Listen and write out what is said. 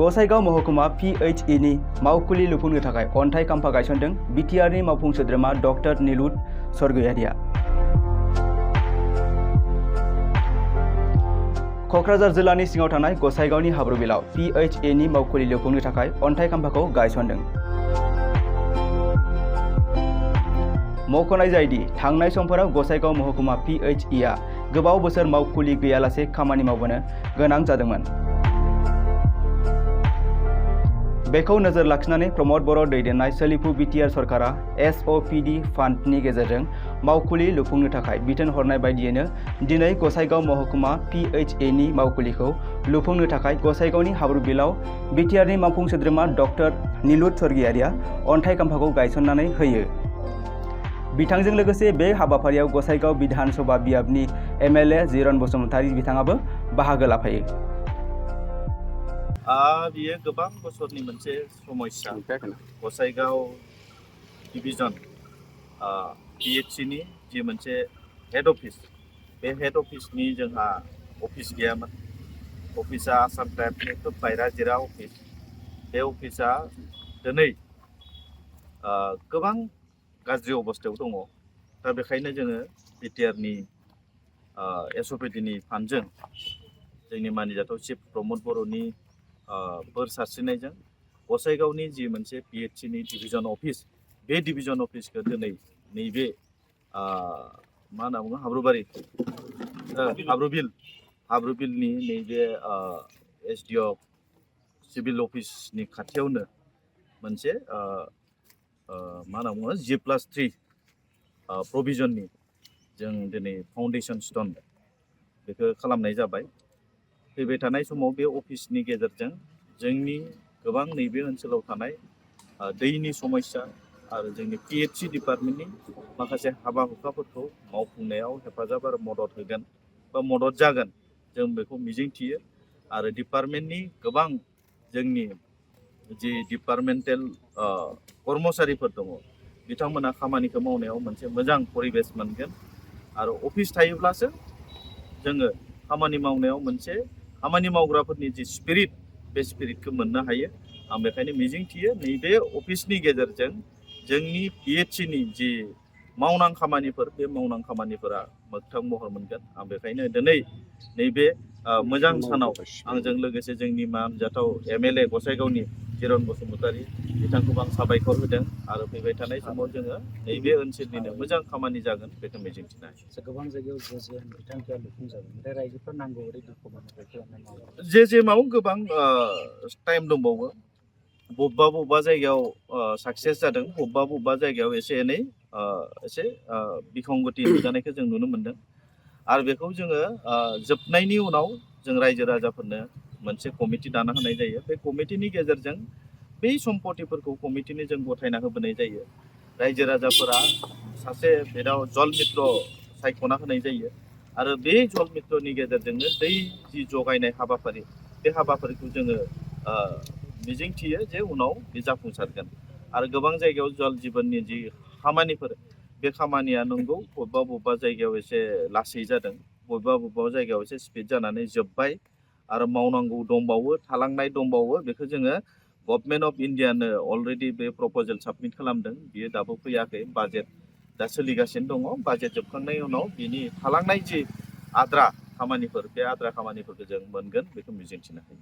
गसाइगाव महकुमा PHE नि मावखुलि लुफुंनो थाखाय अन्थाइ खाम्फा गायसनदों बिटिआरनि मावफुं सोद्रोमा डक्टर नीलुत स्वर्गयारिया। क'क्राझार जिल्लानि सिङाव थानाय गसाइगावनि हाब्रुबिलाव PHE नि मावखुलि लुफुंनो थाखाय अन्थाइ खाम्फाखौ गायसनदों। मख'नाय जायोदि थांनाय समफोराव गसाइगाव महकुमा PHE आ गोबाव बोसोर मावखुलि गैयालासे खामानि मावबोनो गोनां जादोंमोन। बेखौ नोजोर लाखिनानै प्रमद बर' दैदेननाय सोलिफु बिटिआर सरकारा SOPD फान्डनि गेजेरजों मावखुलि लुफुंनो थाखाय बिथोन हरनाय बायदियैनो दिनै गसाइगाव महकुमा PHE नि मावखुलिखौ लुफुंनो थाखाय गसाइगावनि हाब्रुबिलाव बिटिआरनि मावफुं सोद्रोमा डक्टर नीलुत स्वर्गयारिया अन्थाइ खाम्फाखौ गायसननानै होयो। बिथांजों लोगोसे बे हाबाफारियाव गसाइगाव विधान सभा बियाबनि MLA जिरन बसुमतारी बिथाङाबो बाहागो लाफायो। बियो गोबां बोसोरनि मोनसे समस्या गसाइगाव डिभिजन PHE नि जि मोनसे हेड अफिस बे हेड अफिसनि जोंहा अफिस गैयामोन। अफिसा आसाम टाइपनि खोब बायरा जिरा अफिस। बे अफिसा दिनै गोबां गाज्रि अबस्थायाव दङ। दा बेखायनो जोङो बिटिआरनि SOPD नि फान्डजों जोंनि मानिजाथाव चिफ प्रमद बर'नि बोर सारस्रिनायजों गसाइगावनि जि मोनसे PHE नि डिभिजन अफिस बे डिभिजन अफिसखौ दिनै नैबे मा होनना बुङो हाब्रुबिलनि नैबे SDO सिभिल अफिसनि खाथियावनो मोनसे मा होनना बुङो G+3 प्रभिजननि जों दिनै फाउन्डेसन स्टन बेखौ खालामनाय जाबाय। फैबाय थानाय समाव बे अफिसनि गेजेरजों जोंनि गोबां नैबे ओनसोलाव थानाय दैनि समस्या आरो जोंनि PHE डिपार्टमेन्टनि माखासे हाबा हुखाफोरखौ मावफुंनायाव हेफाजाब आरो मदद होगोन बा मदद जागोन जों बेखौ मिजिंथियो। आरो डिपार्टमेन्टनि गोबां जोंनि जि डिपार्टमेन्टेल कर्मचारिफोर दङ बिथांमोना खामानिखौ मावनायाव मोनसे मोजां परिबेस मोनगोन। आरो अफिस थायोब्लासो जोङो खामानि मावनायाव मोनसे खामानि मावग्राफोरनि जि स्पिरिट बे स्पिरिटखौ मोननो हायो। आं बेखायनो मिजिंथियो नैबे अफिसनि गेजेरजों जोंनि PHE नि जि मावनां खामानिफोर बे मावनां खामानिफोरा मोगथां महर मोनगोन। आं बेखायनो दिनै नैबे मोजां सानाव आंजों लोगोसे जोंनि मानजाथाव MLA गसाइगावनि जिरन बसुमतारी बिथांखौबो आं साबायखर होदों। आरो फैबाय थानाय समाव जोङो नैबे ओनसोलनिनो मोजां खामानि जागोन बेखौ मिजिंथिनो हायो। गोबां जायगायाव बिथांखिया लुफुंजाबाय ओमफ्राय रायजोफोर नांगौ ओरै जेमाव गोबां टाइम दंबावो। बबेबा जायगायाव साक्सेस जादों, बबेबा जायगायाव एसे एनै एसे बिखंगति नुजानायखौ जों नुनो मोनदों। आरो बेखौ जोङो जोबनायनि उनाव जों रायजो राजाफोरनो मोनसे कमिटि दाना होनाय जायो। बे कमिटिनि गेजेरजों बै सम्पतिफोरखौ कमिटिनि जों गथायना होबोनाय जायो। रायजो राजाफोरा सासे बेनाव जल मित्र सायख'ना होनाय जायो। आरो बे जल मित्रनि गेजेरजोंनो दै जि जगायनाय हाबाफारि बे हाबाफारिखौ जोङो मिजिंथियो जे उनाव बे जाफुंसारगोन। आरो गोबां जायगायाव जल जीवननि जि खामानिफोर बे खामानिया नंगौ बबेबा जायगायाव एसे लासै जादों, बबेबा जायगायाव एसे स्पिड जानानै जोब्बाय। आरो मावनांगौ दंबावो, थालांनाय दंबावो। बेखौ जोङो गभर्नमेन्ट अफ इन्डियानो अलरेडि बे प्रप'जेल साबमिट खालामदों। बियो दाबो फैयाखै। बाजेट दा सोलिगासिनो दङ। बाजेट जोबखांनायनि उनाव बिनि थालांनाय जि आद्रा खामानिफोर बे आद्रा खामानिफोरखौ जों मोनगोन बेखौ मिजिंथिनो हायो।